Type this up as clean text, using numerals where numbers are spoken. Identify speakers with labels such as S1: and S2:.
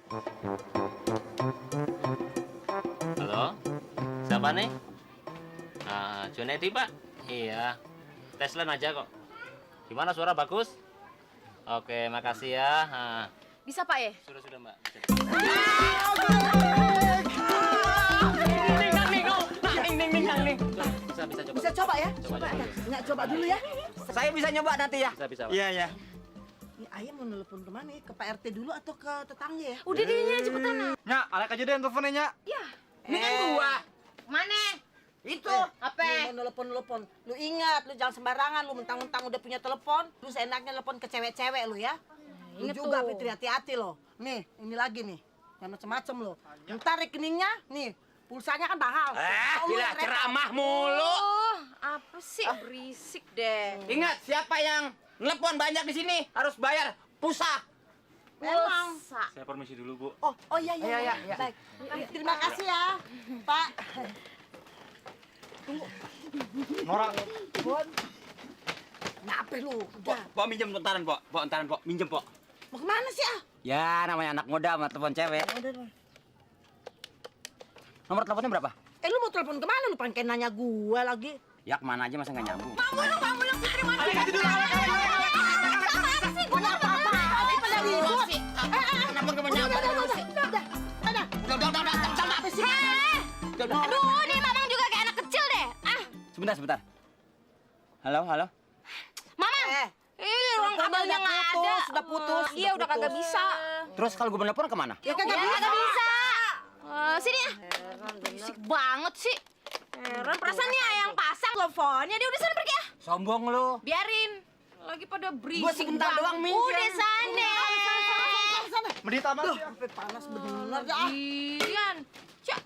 S1: Halo, siapa nih? Junedi Pak. Iya, tes line aja kok. Gimana suara bagus? Oke, makasih ya.
S2: Bisa Pak ya?
S1: Sudah Mbak. Bisa coba.
S3: Bisa coba ya?
S1: Coba.
S3: Nyak coba dulu ya.
S4: Saya bisa nyoba nanti ya?
S1: Bisa Pak.
S4: Iya.
S3: Ini ayah mau nelpon kemana? Ke Pak RT dulu atau ke tetangga ya?
S2: Udah deh, Nya, cepetan.
S4: Nyak, Alek aja deh teleponnya, Nyak.
S2: Ya.
S4: Ini kan gua.
S2: Mana?
S4: Itu.
S2: Apa?
S3: Lu mau nelpon. Lu ingat, lu jangan sembarangan. Lu mentang-mentang udah punya telepon, lu seenaknya nelpon ke cewek-cewek lu ya. Lu
S2: Ingat
S3: juga,
S2: tuh.
S3: Fitri, hati-hati lo. Nih, ini lagi nih. Jangan macem-macem lo. Ntar rekeningnya, nih, pulsanya kan mahal. Lu
S4: Gila,
S3: yang repot.
S4: ceramah mulu.
S2: Oh, apa sih? Berisik deh.
S4: Ingat, siapa yang telepon banyak di sini harus bayar pulsa.
S3: Memang.
S2: Pulsa.
S1: Saya permisi dulu, Bu.
S3: Oh iya.
S4: Iya.
S3: Baik. Terima kasih ya, Pak.
S4: Nora.
S3: Kenapa lu? Udah.
S4: Pok minjem entaran, Pok. Minjem, Pok.
S3: Mau kemana sih ah?
S4: Ya, namanya anak muda sama telepon cewek.
S3: Udah.
S4: Nomor teleponnya berapa?
S3: Lu mau telepon kemana? Lu pengen nanya gua lagi.
S4: Ya, kemana aja masa nggak nyambung.
S2: Kamu lu dari mana?
S4: Kenapa nggak nyambung?
S2: Aduh, nih Mamang juga kayak anak kecil deh.
S4: Sebentar. Halo.
S2: Mamang. Ini ruang kabelnya nggak ada.
S3: Sudah putus.
S2: Iya, udah kagak bisa.
S4: Terus kalau gue telepon kemana?
S3: Ya kagak
S2: Ya,
S3: bisa.
S2: kagak bisa. Sini ya. Berisik banget sih. Heran, perasaan nih yang pasang teleponnya. Dia udah sana pergi ya.
S4: Sombong lu.
S2: Biarin. Lagi pada berisik.
S4: Gua sebentar
S2: banget.
S4: doang minjem.
S2: Udah sana.
S4: Menit amat
S3: Sampai panas bener dah.
S2: Ian. Cak.